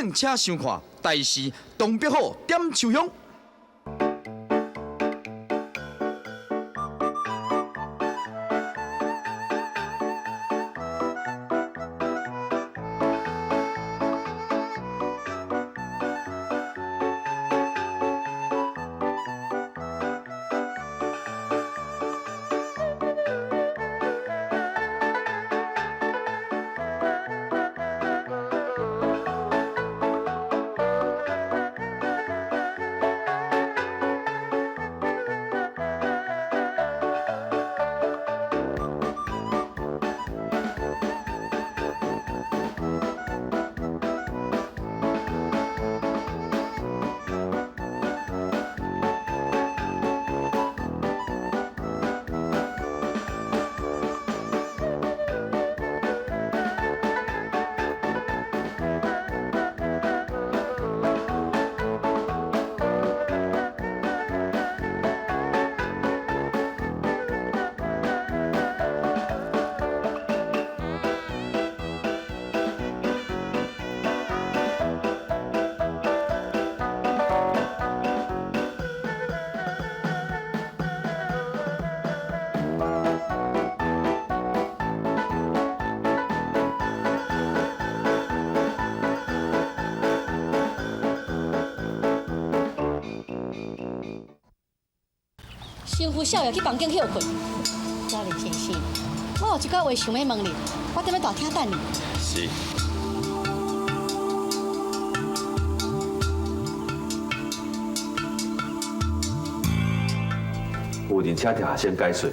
敬請收看台視東北虎點秋香。新妇少爷去房间歇困。老林先生，我有一寡话想欲问你，我踮咧大厅等你。是。夫人，請聽學生解說。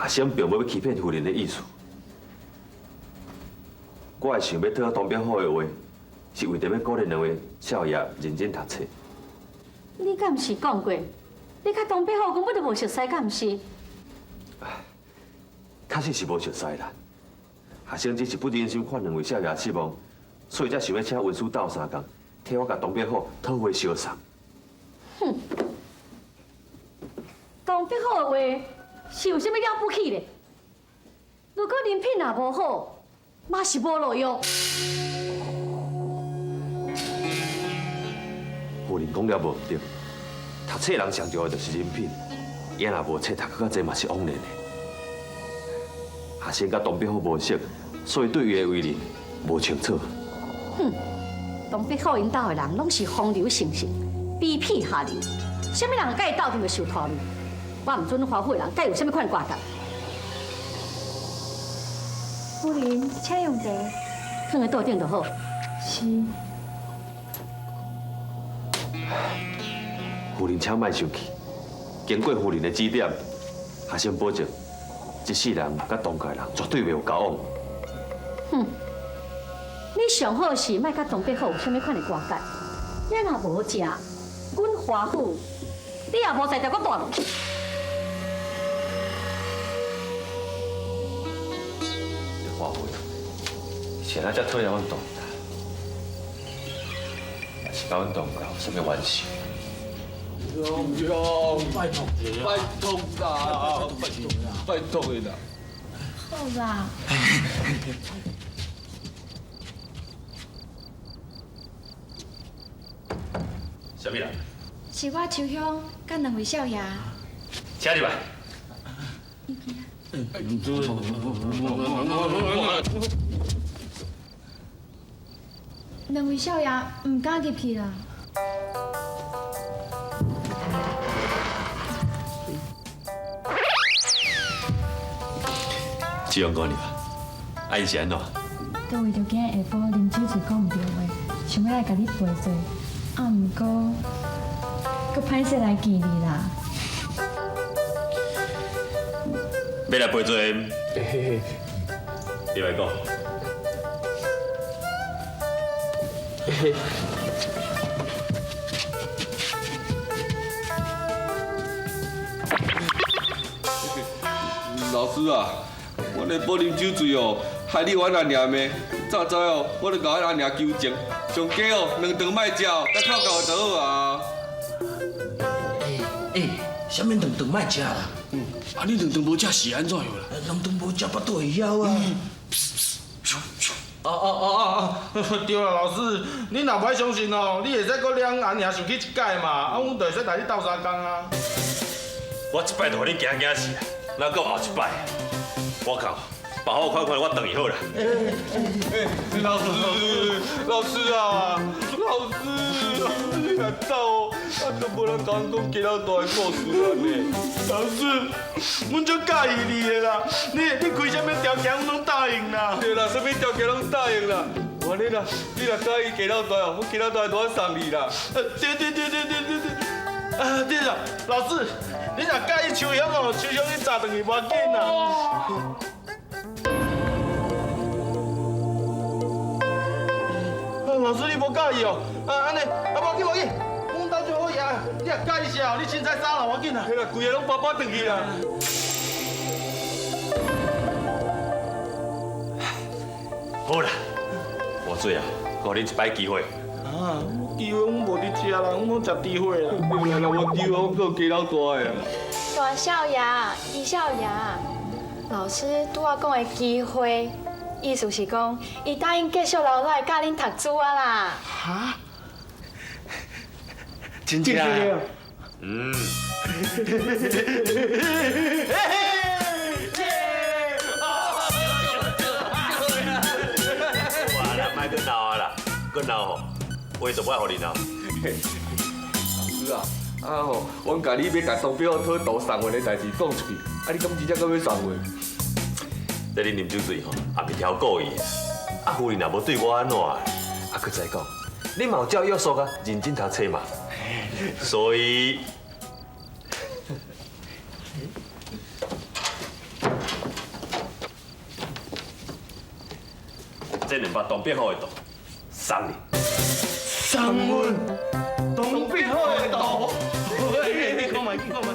學生並無欲欺騙夫人的意思。我會想欲討東北虎的話，是為著欲鼓勵兩位少爺認真讀冊。你敢毋是講過，你佮東北虎根本就無熟似，敢毋是？確實是無熟似啦。學生只是不忍心看兩位少爺失望，所以才想欲請恩師鬥相共，替我共東北虎討回相送。哼，東北虎的話是有啥物了不起咧？如果人品若無好，嘛是無路用。夫人講了無毋對，讀冊人上重要就是人品，伊若無冊讀閣較濟嘛是枉然的。學生佮東北虎無熟，所以對伊的為人無清楚。哼，東北虎𪜶兜的人攏是風流成性，卑鄙下流，啥物人佮伊鬥陣就受拖累。我毋准華府的人佮伊有啥物款瓜葛。夫人，請用茶。放佇桌頂就好。是。夫人，請莫生氣。經過夫人的指點，學生保證，這世人佮當家人絕對袂有交往。哼，你上好是莫佮東北虎有啥物款的瓜葛。你若無食，阮華府，你也無才調閣帶落去。華妃，是按怎遮討厭阮東家？抑是佮阮東家有啥物冤仇？拜託，拜託啦，拜託啦，拜託的啦。好啦。啥物人？是我秋香佮兩位少爺。請入來。兩位少爺毋敢入去啦。志勇姑娘，啊𪜶是按怎？都為著今仔下晡啉酒醉講毋對話，想欲來共你賠罪，啊，毋過，閣歹勢來見你啦。欲來賠罪，你來講。老師啊，阮下晡啉酒醉哦，害你阮阿娘罵，早知哦，我就共阮阿娘求情，上加哦兩頓莫食哦，才扣夠就好啊。欸欸，啥物兩頓莫食啦？啊，你兩頓無食是按怎樣啦？兩頓無食，腹肚會枵啊。哦哦哦哦，對啦，老師，你若無愛相信哦，你會使閣領阿娘上去一擺嘛，啊，阮就會使帶你鬥相共啊。我這擺就予你驚驚死，哪閣有後一擺？我靠，把好看看我轉去好啦。老師，老師啊，老師，你若走哦，啊都無人共阮講鸡老大的故事啊呢。老師，阮足佮意你的啦，你開啥物條件，阮攏答應啦。對啦，啥物條件攏答應啦。我你若你若佮意鸡老大哦，我鸡老大都送你啦。對對對對對對對。啊對啦，老師，你若佮意秋香哦，秋香你炸轉去無要緊啦。老師，你無佮意哦？啊，按呢，啊，無要緊無要緊，阮兜最好食，你若佮意食哦，你凊彩殺啦，無要緊啦。嘿啦，規个攏包包轉去啦。好啦，我最後予恁一擺機會。啊，機會阮無佇遮啦，阮攏食豬血啦。對啦，我丟，我閣有雞老大的。大少爺、二少爺，老師拄仔講的機會。意思是講，伊答應繼續留落來教恁讀書啊啦。哈？真正？嗯。哇啦，莫閣鬧啊啦，閣鬧吼，話就無愛予你鬧。老師啊，啊吼，阮共你欲共唐伯虎討圖送阮的代誌講出去，啊你敢真正閣欲送阮？這恁啉酒醉吼，也袂超故意。啊，夫人若無對我按怎，啊，閣再講，你嘛有照約束啊，認真讀冊嘛。所以，這兩百唐伯虎的圖送你。送阮唐伯虎的圖，你看覓，你看覓。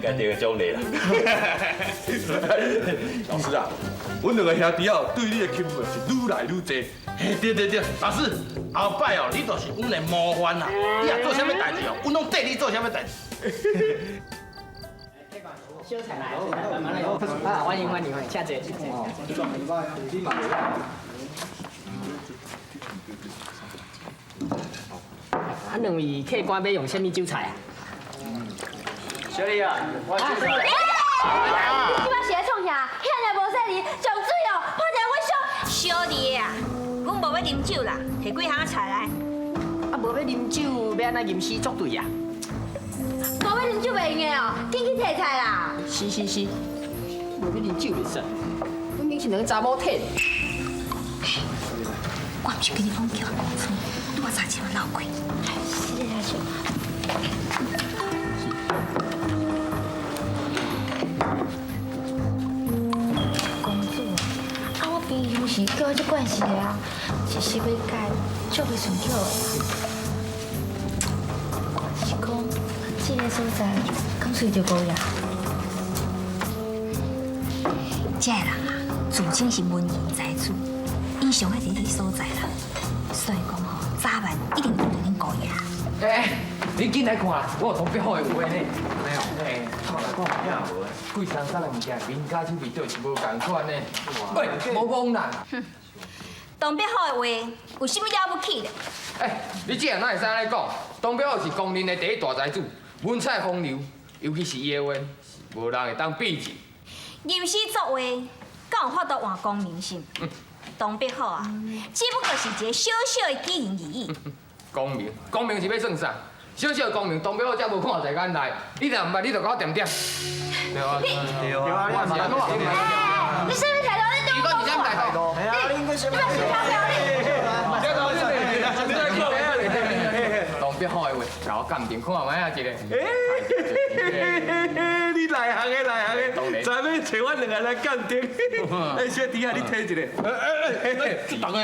該得個獎勵啦！老師啊，阮兩個兄弟啊，對你的钦佩是愈來愈濟。對對對，老師，後擺哦，你就是阮的模範啦。你若做啥物代誌哦，阮攏綴你做啥物代誌。小菜來，慢慢來。啊，歡迎歡迎歡迎，請坐，請坐。啊，兩位客官欲用啥物酒菜啊？小李啊，我你這擺是咧創啥？遐爾無細膩，上水哦，拍一個阮小小弟啊，阮無欲啉酒啦，提幾項菜來。啊，無欲啉酒，欲按怎吟詩作對啊？無欲啉酒袂用的哦，緊去提菜啦。是是是，無欲啉酒袂使，阮頂是兩个查某體。我毋是跟你講叫我公主，拄仔早一个鬧鬼。是啊，是。公主，啊，我平常時叫我這慣勢的啊，一時欲改，足袂順口的。是講，這个所在敢隨著姑爺？這个人啊，自稱是文人才子，𪜶上愛佇這个所在啦，所以講吼，早晚一定會拄著恁姑爺。欸，你緊來看，我有唐伯虎的畫呢。沒有，欸，看來看有無？貴山啥的物件，民家手藝就是無仝款呢。喂，無戆啦。唐伯虎的畫有啥物了不起的？欸，你這樣哪會使按呢講？唐伯虎是公認的第一大才子，文采風流，尤其是伊的畫，是無人會當比擬。吟詩作畫，敢有法度換功名心？唐伯虎啊，只不過是一個小小的舉人而已。功名，功名是欲算啥？小小的功名，唐伯虎才無看在眼內。你若毋捌，你就共我恬恬。對啊，對啊，我是按怎？你啥物態度？你對我講啥物態度？你你欲收鈔票你？唐伯虎的畫，共我鑑定看覓啊一个。你內行的內行的，知欲揣阮兩个來鑑定。欸，小弟啊，你提一个。哎，這重的。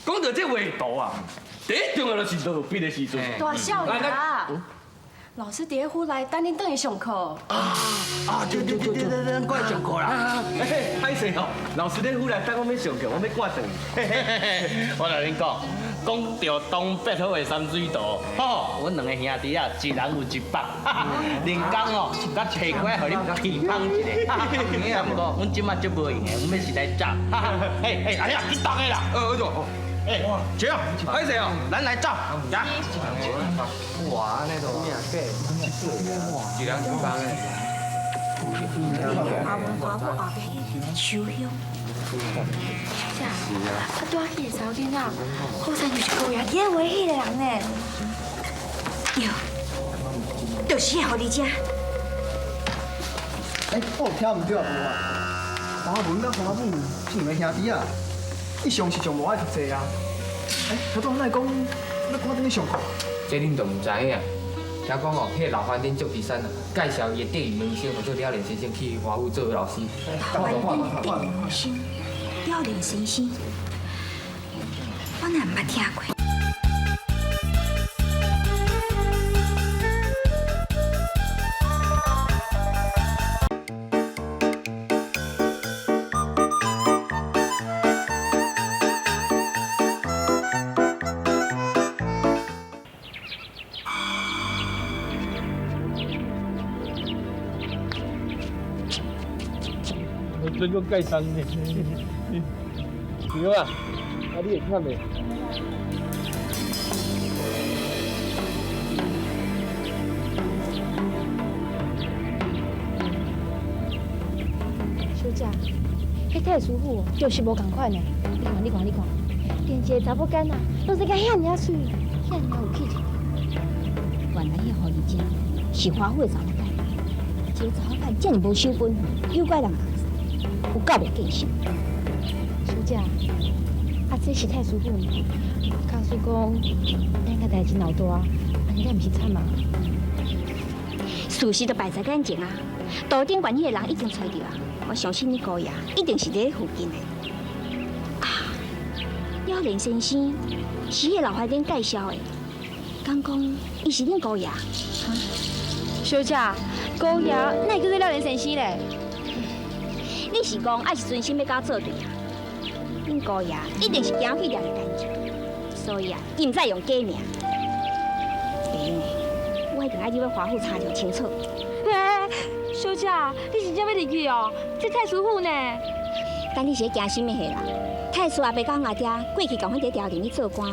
講到這畫圖啊，第一重要就是落筆的時陣。大少爺，老師佇咧府內等恁轉去上課。啊，對對對對對，咱過來上課啦。嘿，歹勢哦，老師咧府內等我欲上課，我欲趕轉去。我來恁講，讲到东北好的山水图，吼，阮两个兄弟啊，一人有一百，人工哦，佮提过来予恁批判一下。啊，毋过阮这马足无闲的，阮欲是来走。嘿嘿，哎呀，去动的啦。呃，哎哎，姐，歹势哦，咱来走，来。哇，那种一人一百的。阿文华府后边秋香。小姐，啊，拄仔去的查某囡仔，好似就是姑爷伫咧画彼个人呢。对，就是彼个狐狸精。哎，我有听毋对啊无啊？华文佮华母是两个兄弟啊，一向是上无爱读册啊。哎，头拄仔哪会讲欲赶转去上课？这恁都毋知影。听讲哦，彼个老番顶祝枝山啊，介绍伊的得意门生，叫做了莲先生去华府做老师。老番顶得意门生，了莲先生，我哪毋捌听过？这个盖章呢？对啊，啊你会忝袂？小姐，彼太师傅就是无仝款的。你看，你看，你看，连一个查某囡仔，拢生甲遐尔仔媠，遐尔有气质。原来彼个狐狸精是华府的查某囝，这个查某囝遮尔无守本分，诱拐人有够袂见识。小姐，啊，这是太师傅呢。假使讲咱个代志闹大，按呢敢毋是惨啊？事实都摆在眼前啊，道顶悬彼个人已经揣著啊，我相信你姑爷一定是伫咧附近的。啊，了莲先生是彼个老花顶介绍的，敢讲伊是恁姑爷？哈？小姐，姑爷哪会叫做了莲先生咧？你是讲爱是存心欲佮我做对啊？恁姑爷一定是惊去掠个干净，所以啊，伊毋知用假名。袂用的，我一定爱入去华府查查清楚。欸，小姐，你真正欲入去哦？这太师府呢？等你是咧惊啥物货啦？太师阿伯佮阮阿爹过去仝款伫朝廷咧做官，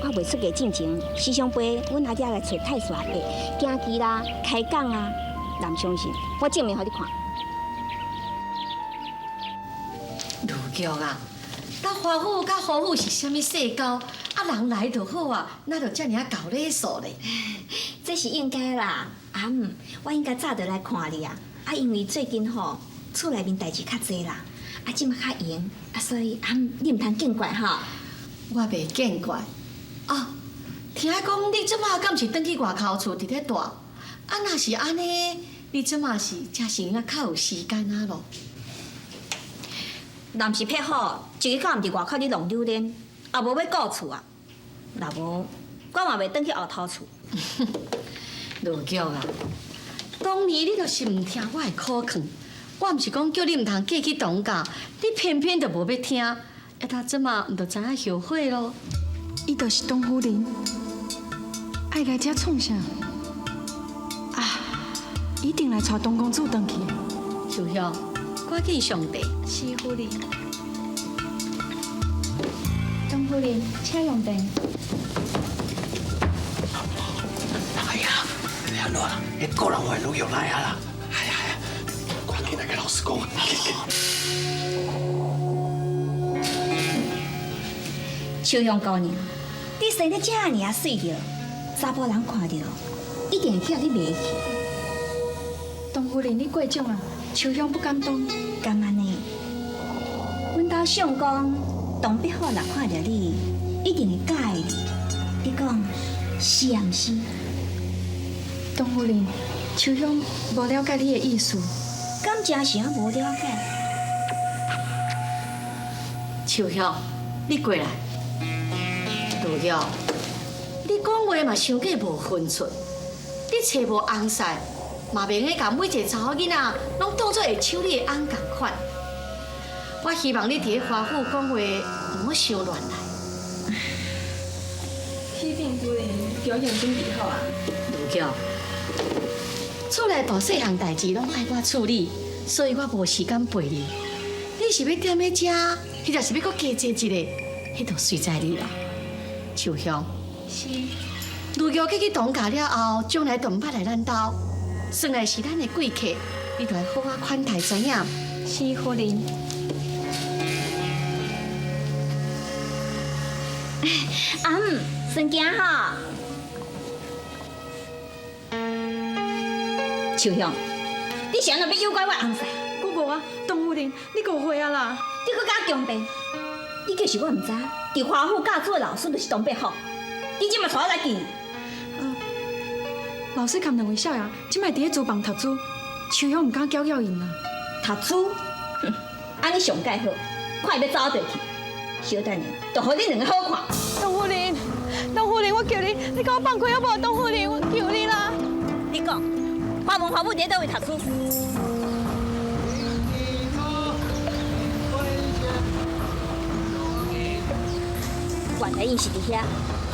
我未出嫁进前，时常陪阮阿爹来揣太师阿伯，行棋啦、开讲啊。若毋相信，我证明予你看。卢玉啊，佮华府佮侯府是啥物世交？啊，人来就好啊，哪就遮尔仔厚礼数咧？这是应该啦，阿姆，我应该早就来看你啊。啊，因为最近吼，厝内面代志较济啦，啊，这马较闲，啊，所以阿姆，你毋通见怪吼。我袂见怪。啊，听讲你这马敢是转去外口厝伫咧住？啊，若是按呢，你这马是才是有影较有时间啊咯。若毋是撇好，一日到暗伫外口咧弄榴莲，也无欲顾厝啊。若无，我嘛袂转去后头厝。卢玉啊，当年你就是毋听我的苦劝，我毋是讲叫你毋通嫁去唐家，你偏偏就无欲听，啊，他这马毋就知影后悔咯？伊就是董夫人，爱来遮创啥？啊，一定来带董公子转去。秋香，赶紧上茶。是夫人。董夫人，请用茶。哎呀，你按怎啦？彼个人话女玉来啊啦！哎呀，赶紧来共老师讲。秋香姑娘，你生得遮尔仔媠著，查埔人看著，一定会去予你卖去。董夫人，你过奖啊，秋香不敢当。敢按呢？阮兜相公董必虎若看著你，一定会佮意你。你讲是啊，毋是？董夫人，秋香无了解你的意思。敢真是啊，无了解？秋香，你过来。杜玉，你讲话嘛伤过无分寸，你揣无翁婿，嘛袂用共每一个查某囡仔拢当做会抢你的翁仝款。我希望你伫咧华府讲话，毋好伤乱来。启禀夫人，药已经准备好啊。卢玉，厝内大细项代志拢爱我处理，所以我无时间陪你。你是欲踮咧遮，或者是欲阁加坐一个，彼就随在你啦。秋香，是。卢玉嫁去唐家了后，将来就毋捌来咱兜，算来是咱的贵客，你著爱好好款待，知影？是夫人。阿姆，孙行吼。秋香，你是按怎欲诱拐我翁婿？我无啊，董夫人，你误会啊啦！你阁敢强辩？你就是我毋知，伫华府教书的老师就是东北虎，你这马带我来见。老师佮两位少爷，这摆伫咧书房读书，秋香毋敢搅扰𪜶啊。读书？哼，按呢上盖好，看伊欲走佗去。小等下，就予恁两个好看。董夫人，董夫人，我求你，你共我放开好无？董夫人，我求你啦！你讲，华文华武伫咧佗位读书？原来𪜶是伫遐，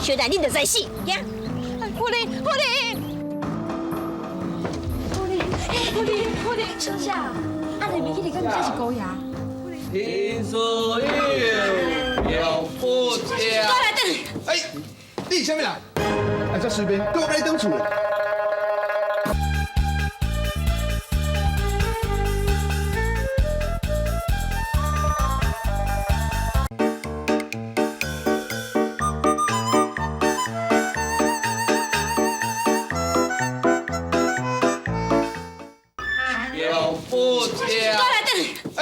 小等你就知死，行。夫人，夫人，夫人，夫人，夫人，小姐，啊，里面彼个敢毋是姑爷？听说有了不起。过来转。哎，你是啥物人？哎，遮随便，叫我共你转厝。了不起。过来转。哎，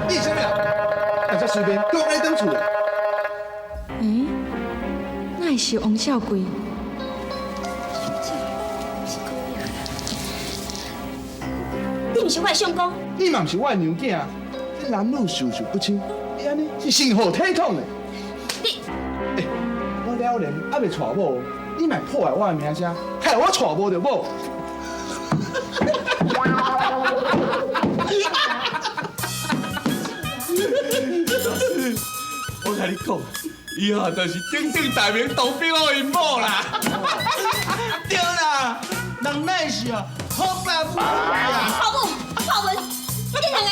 你是啥物人？哎，遮随便，叫我共你转厝。欸，哪会是王少贵？你毋是我的相公，你嘛毋是我的娘囝，这男女授受不亲，你按呢是成何体统呢？你，欸，我了然犹未娶某，你莫破坏我的名声，害我娶无著某。我共你讲，伊吼就是鼎鼎大名董必虎𪜶某啦。对啦，人乃是哦，好爸母啊。好母，好文，你两个。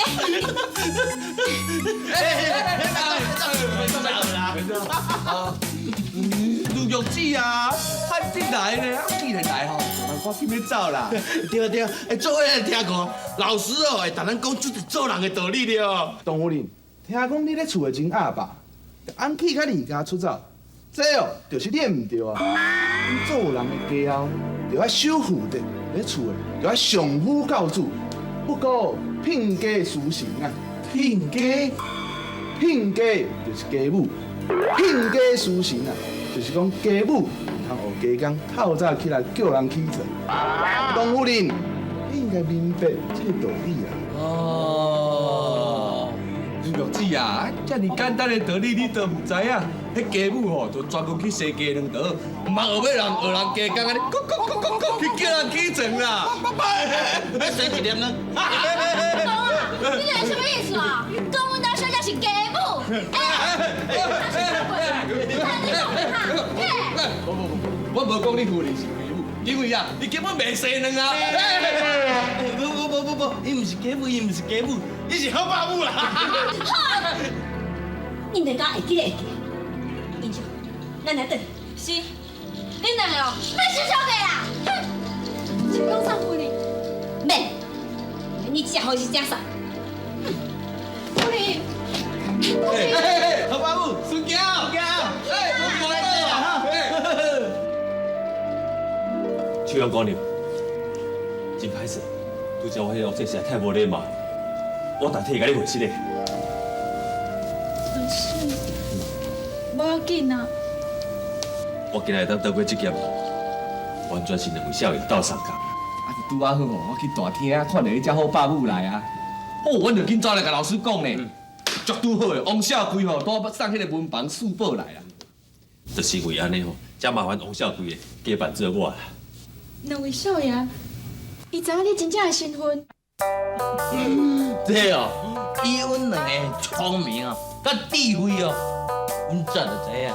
哎哎，卢玉子啊，汉进来呢，啊既然来吼，就赶紧欲走啦。对对，哎，做伙来听过，老师哦会同咱讲足济做人的道理了。董夫人，听讲你咧厝内真鸭霸，翁去佮离家出走，这哦就是你的毋对啊。你做人的家后，就爱守妇德，咧厝内就爱相夫教子，不过聘家事成啊，聘家，聘家就是家母，聘家事成啊，就是讲家母毋通学家公透早起来叫人起床。董夫人，你应该明白这个道理啊。哦，卢玉子啊，遮尔简单的道理你都毋知影？彼家母吼，就专门去洗鸡卵肠，毋通学欲人学人家公按呢，咕咕咕咕咕去叫人起床啦。洗一粒卵。公啊，你这是啥物意思啊？讲阮兜小姐是家母。哎，无无无，我无讲你夫人是家母，因为啊，伊根本袂生卵啊。无无无无无，伊毋是家母，伊毋是家母，伊是好爸母啦。好啊，恁两家会记得会记？英雄，咱来转。是，恁两个哦，免收小姐啦。哼，请讲啥夫人？免，你食好是食啥？夫人。好爸母，孙娇，娇，哎，我来啦哈。秋阳姑娘，真歹势，拄才我彼个恶说实在太无礼貌，我代替共你回失礼。老师，无要紧啊。我今日会当逃过这劫，完全是两位少爷斗相共。啊，就拄仔好吼，我去大厅看著彼只好爸母来啊，哦，阮就紧走来共老师讲呢，足拄好的，王少贵吼，拄送彼个文房四宝来啊。就是因为按呢吼，才麻烦王少贵的假扮做我啦。两位少爷，伊知影你真正的身份。这哦，以阮两个聪明哦，佮智慧哦，阮早就知影。